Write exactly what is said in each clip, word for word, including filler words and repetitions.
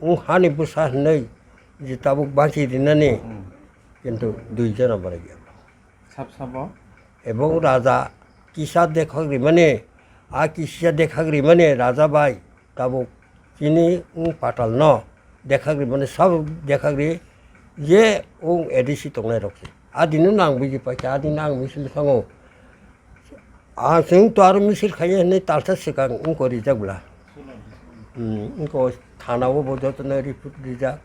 Wng hani bwsa hwnwi je tabuk banchi rinani, hmm, kintu dui jona borai ya. Sab sabo? Ebong raja kisa dekhak rimani, a kisa dekhak rimani raja bai tabuk chini wng patal no dekhak rimani, sab dekhak ri je wng A D C tongnai rok se. A dino nang buji paikha, a dino ang misil thango. Ang chwng to aro misil khaiya hinwi talsa swkang wngkha rijak bwla. Hmm, wngkha thana o bo jotono report rijak.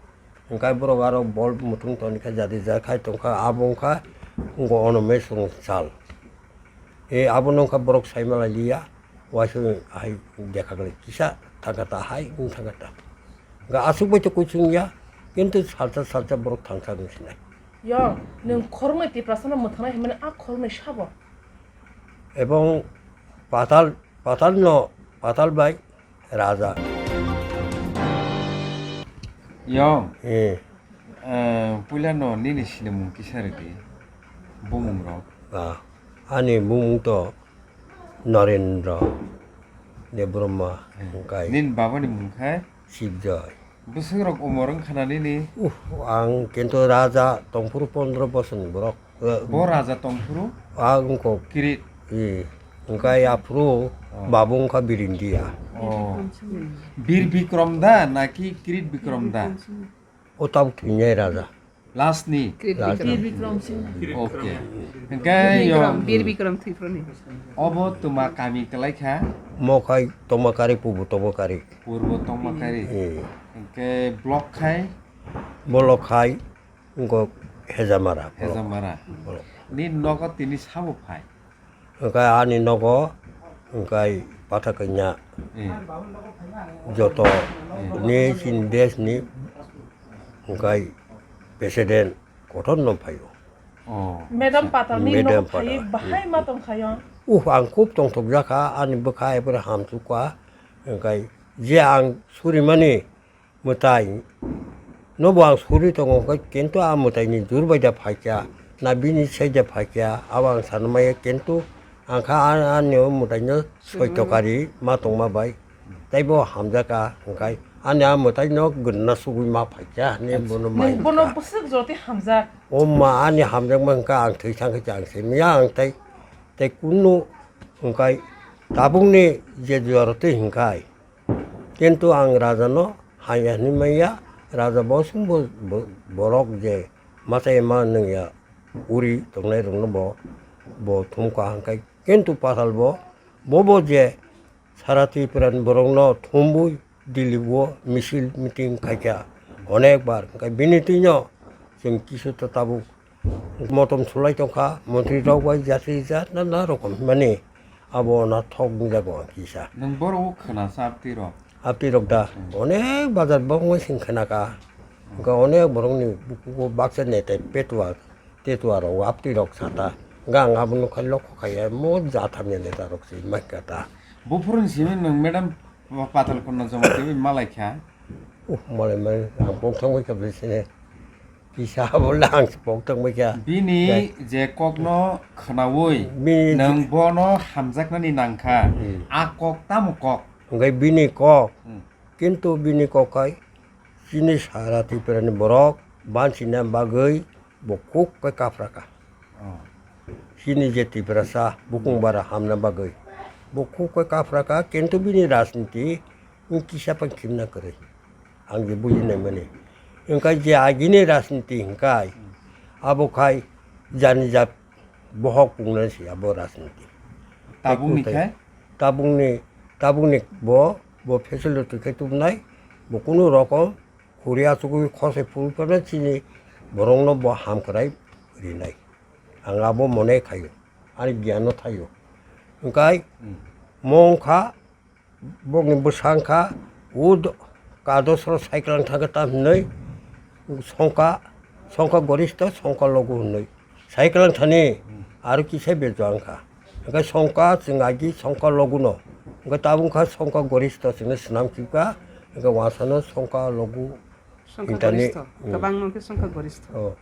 Hwnkhe borok aro bol muthung toni kha jadi ja khai tongkha abo wngkha wngkha ono mesong sal. E abono wngkha borok saima lai liya, waisa hai dekha glai kisa thangkha ta hai wng thangkha ta. Hwnkhe aswk bai to kuchung ya, kintu salsa salsa borok thangsa wng sinai. Yo, nwng khoroknwi Tiprasano mwthangnai hinmani a khoroknwi sabo? Ebong patal, patal no, patal bai raja. Yo, eh, eh, puila no nini sinimung kisa rwdi, bumung rok. Ah, ani bumung to Narendra Debbarma, hmm, hwnkhe. Nini babani mung khe? Sibjoy. Bwswk rok umor wngkha na nini? Uh, ang kintu raja tongphuru pondro bosorni borok. Eh, bo raja tongphuru? Ah, wngkha. Kirit. Eh, wngkha aphuru, oh, babu wngkha Birindia. Oh. Bir Bikrom da naki Kirit Bikrom da? O tabuk thwinai raja. Last ni? Last ni. Bir Bikrom Singh. Okay. Hwnkhe Bir Bikrom, yo, Bir Bikrom Tripurani. Obo twma kami kwlai kha? Mo khai Tomakari, Pubu Tomakari. Purbo Tomakari. Eh. Hwnkhe block khai? Block khai, wngkha Hejamara. Hejamara. Block. Ni nogo tini sabo phai? Hwnkhe ani nogo, hwnkhe pathak kanya, eh, joto, eh, ni chini desh ni, hwnkhe president kotor no phaio. Oh. Madam Patal ni nogo phaiwi bahai ma tongkhaio. Uh, ang khub tongthok jakha, ani bwkha ebore hamsukha, hwnkhe je ang surimani, mwtai no bo ang suri tongo, hwnkhe kintu a mwtai ni jur bai da phaikha, na bini sai da phaikha, abo ang sana maya, kintu ang kha a-, ani o mwtai no soito kari ma tongma bai, tei bo hamjak kha, hwnkhe ani a mwtai no gwnna sugui ma phaikha hinwi bono mai. Nwng bono bwswk jora tei hamjak? O ma, ani hamjakma hwnkhe ang thwi thang khe ang se maya ang tei, tei kunu hwnkhe tabukni je jora twi hwnkhe. Kintu ang raja no haya hinwi manya, raja bo chwng bo, bo, borok je machai ma nwngya uri tongnai rok no bo, bo thumkha hwnkhe, kintu patal bo, bo bo je sara Tripura ni borok no thumbui Delhi o misil meeting khaikha onek bar, hwnkhe bini twi no chwng kisu ta tabuk. Motom sulai tongkha, montri rok bai jati jat na na rokom himani abo na thok wngjago ang kisa. Nwng borok o khwna sa abtwi rok? Abtwi rok da, hmm, onek bazar bokngo sing khwna ka. Hwnkhe onek borokni bukugo baksa netai petua, tetua rok abtwi rok sata. Hwnkhe ang abono khai lokho khaiya mo jathamya neta rok se maikha ta. Buphuruni simi nwng madam patal kunna joma twi malai kha? Uh, malai mani ang pok thangbai kha bwsini. Kisa abo lang pok tong bai kha. Bini je kokno khwnaui bini nwng bono hamjaknani nangkha. Hmm. A kok tamo kok? Hwnkhe bini kok. Hmm. Kintu bini kok khai chini sara Tripura ni borok banchina bagwi bo kuk khe kaphra kha. Oh. Chini je Tiprasa bukung bara hamna bagwi bo kuk khe kaphra kha, kintu bini rajniti wng kisa phang khimna kwrwi. Ang je buji naimani. Hwnkhe je agini rajniti hwnkhe abo khai jani jat bohok pungnani se abo rajniti. Tabukni khai? Tabukni, tabukni bo, bo facility khai tubunai, bo kunu rokom huri achugwi khosoi phuru phano chini borokno bo hamkrai rinai. Ang abo mone khaio, ani giyanno thaio. Hwnkhe hmm, mo wngkha, bokni bwsa wngkha, o do-, kadosro cycle wngthangkhe tam hinwi songkha, songkha goristo, songkha logu hinwi cycle wngthani hmm, aro kisa bejo wngkha. Hwnkhe songkha chwng agi songkha loguno, hwnkhe tabuk wngkha songkha goristo chwngno swnam kipka, hwnkhe wansano songkha logu. Songkha hintani, goristo, hmm, kwbangno khe songkha goristo. Oh.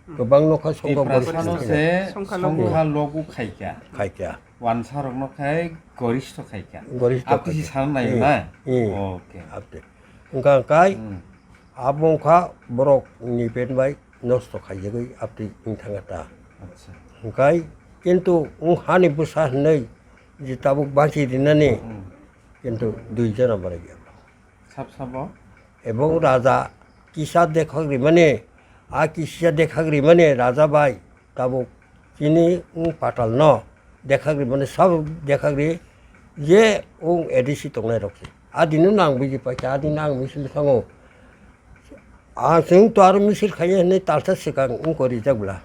Hmm. Kwbangno kha songkha goristo. Tiprasano se songkha logu, songkha logu khaikha. Khaikha. Wansarokno khai goristo khaikha. Goristo khaikha. Abtisi sana naio na? Hmm. Okay. Abte. Wngkha kai, hmm, Abo wngkha borok ni pen bai nosto khaijagwi aptwi wng thangkha ta. Acha. Hwnkhe kintu wng hani bwsa hwnwi je tabuk banchi rinani, hmm, kintu dui jona borai ya. Sab sabo? Ebong raja kisa dekhak rimani, a kisa dekhak rimani raja bai tabuk chini wng patal no dekhak rimani, sab dekhak ri je wng A D C tongnai rok se. A dino nang biji paikha, a dino ang misil thango. A chwng to aro misil khaiya hinwi talsa swkang wngko rijak bwla.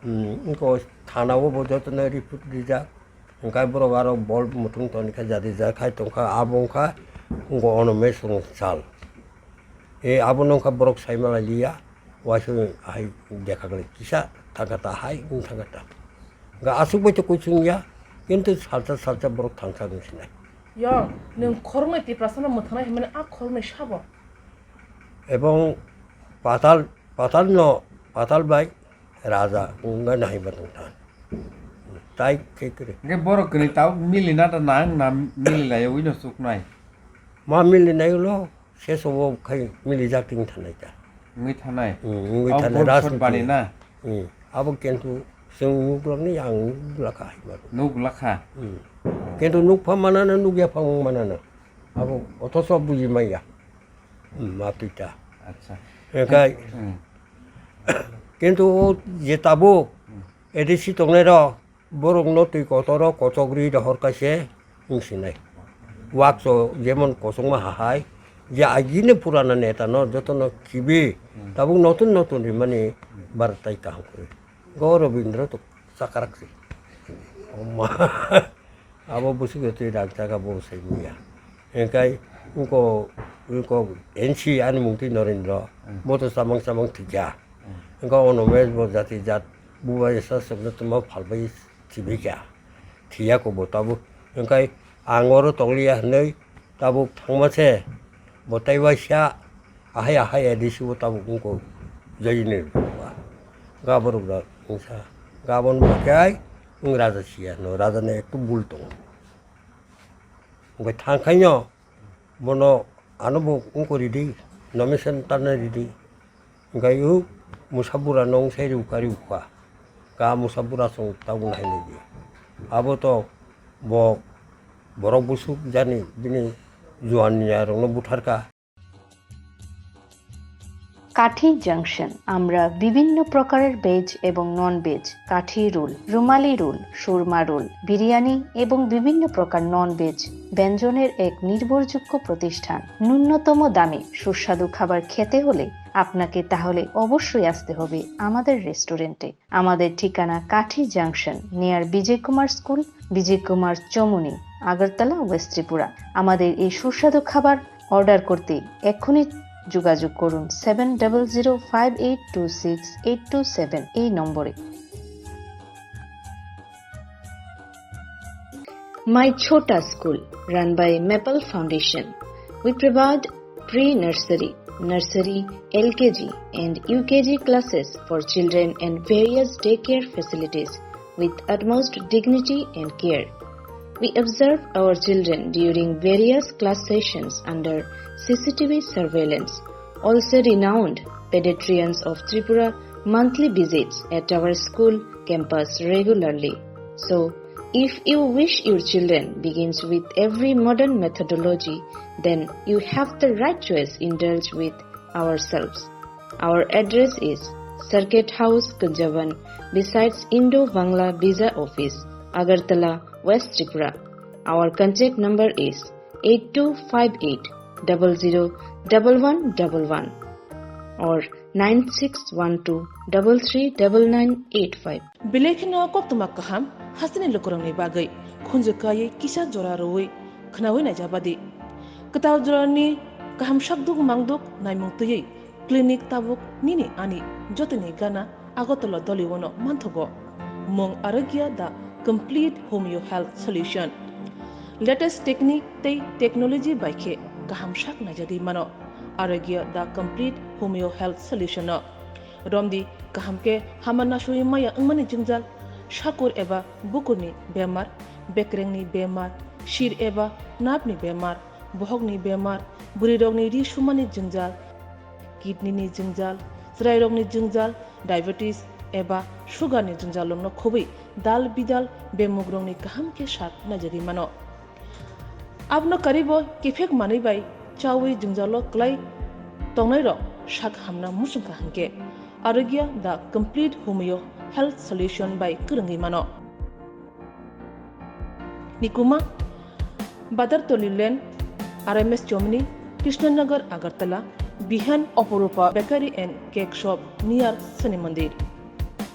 Hmm, wngko thana o bo jotono report rijak. Hwnkhe borok aro bol muthung toni khe jadi ja khai tongkha, abo wngkha wngkha ono mesong sal. E abono wngkha borok saima lai liya, waisa hai dekha glai kisa thangkha ta hai wng thangkha ta. Hwnkhe aswk bai to kuchung ya, kintu salsa salsa borok thangsa wng sinai. Yo, nwng khoroknwi Tiprasano mwthangnai hinmani a khoroknwi sabo? Ebong patal, patal no, patal bai raja wngna naiba tongkha. Tai khe kwrwi. Hwnkhe borok kwrwi tabuk milina da nang na mili laiwi no chuknai? Ma milinai ulo, seso bo khai milijak ting thanai ta. Wngwi thanai? Hmm, wngwi thanai, rajniti bani na? Hmm, abo kintu chwng nuglak ni ang nuglakha hai mano. Nuglakha? Hmm. Kintu nukpha manana, nukya pha wng manana. Abo othoso buji manya. Hmm, ma twi ta. Acha. Hwnkhe, hmm, kintu o je tabuk, hmm, A D C tongnai rok, borok no twi kotor o kochok ri rohor kaise wng sinai. Wakso jemon kosongma hahai, je agini purana neta no joto no khibi, hmm, tabuk notun notun rimani bar tai kaham kwrwi. Go Robindra to chakarak se. Oma. Abo bwswk twi rang chaka bo sai manya. Hwnkhe wngko, wngko N C ani mung twi Norendra. Hmm. Bo to samang samang thwikha. Hmm. Wngkha ono mes bo jati jat bubai sa sokno tongma phalbai thwikha. Thwiya ko bo tabuk. Hwnkhe ang oro tongliya hwnwi tabuk thangma se bo tai waisa ahai ahai A D C bo tabuk wngko joyini rupa. Gaborok da wngsa gabon bo khe ai wng raja siya hwno, raja no ekto bul tongo. Hwnkhe thangkhaino bono ano bo wngko ridi, nomination tanna ridi. Hwnkhe o mwsa bura no wngsai riwkha riwkha. Ka mwsa bura chwng tabuk nainai di. Abo to bo borok bwswk jani bini juan niya rokno butharkha. কাঠি জাংশন। আমরা বিভিন্ন প্রকারের ভেজ এবং non veg, কাঠি রোল, রুমালি রোল, সুরমা রোল, বিরিয়ানি এবং বিভিন্ন প্রকার non veg ব্যঞ্জনের এক নির্ভরযোগ্য প্রতিষ্ঠান। ন্যূনতম দামে সুস্বাদু খাবার খেতে হলে আপনাকে তাহলে অবশ্যই আসতে হবে আমাদের রেস্টুরেন্টে। আমাদের ঠিকানা কাঠি junction, near Bijoy Kumar school, Bijoy Kumar Chowmuhani, Agartala, west Tripura. আমাদের এই সুস্বাদু খাবার অর্ডার করতে এক্ষুনি যোগাযোগ করুন seven double zero five eight two six eight two seven এই নম্বরে। My Chhota School, run by Maple Foundation. We provide pre-nursery, nursery, L K G, and U K G classes for children and various daycare facilities with utmost dignity and care. We observe our children during various class sessions under C C T V surveillance. Also, renowned pediatricians of Tripura monthly visits at our school campus regularly. So, if you wish your children begins with every modern methodology, then you have the right choice. Indulge with ourselves. Our address is Circuit House, Kunjaban, besides Indo-Bangla Visa Office, Agartala, West Tripura. Our contact number is eight two five eight double zero double one double one or nine six one two double three double nine eight five. Belai kheno koktwma kaham hasteni lukurokni bagwi khunju kaiwi kisa jora rwui khnaui naijabadi. Kwtal jorani kaham sakduk mangduk naimung twiwi clinic tabuk nini ani jotoni gana Agartala Doliwono manthogo. Mung Arogya, the complete homeo health solution. Latest technique tei technology bai khe kaham sak naijagwi mano Arogya, the complete homeo health solution no. Romdi kaham khe hama nasui maya wngmani jwngjal, sakur eba bukurni bemar, bekrengni bemar, sir eba napni bemar, bohokni bemar, bwrwirokni ri sumani jwngjal, kidney ni jwngjal, chwrairokni jwngjal, diabetes eba sugar ni jwngjal rokno khobwi dal bidal bemugrokni kaham khe sak naijagwi mano. Abono karibo kiphek manwi bai chawi jwngjalo kwlai tongnairok sak hamna muchungkha hwnkhe Arogya the complete homeo health solution bai kwrwngwi mano. Nikuma, Badartoli Lane, R M S Chomni, Krishnanagar, Agartala, Bihan Oporupa Bakery and Cake Shop near Shani Mandir.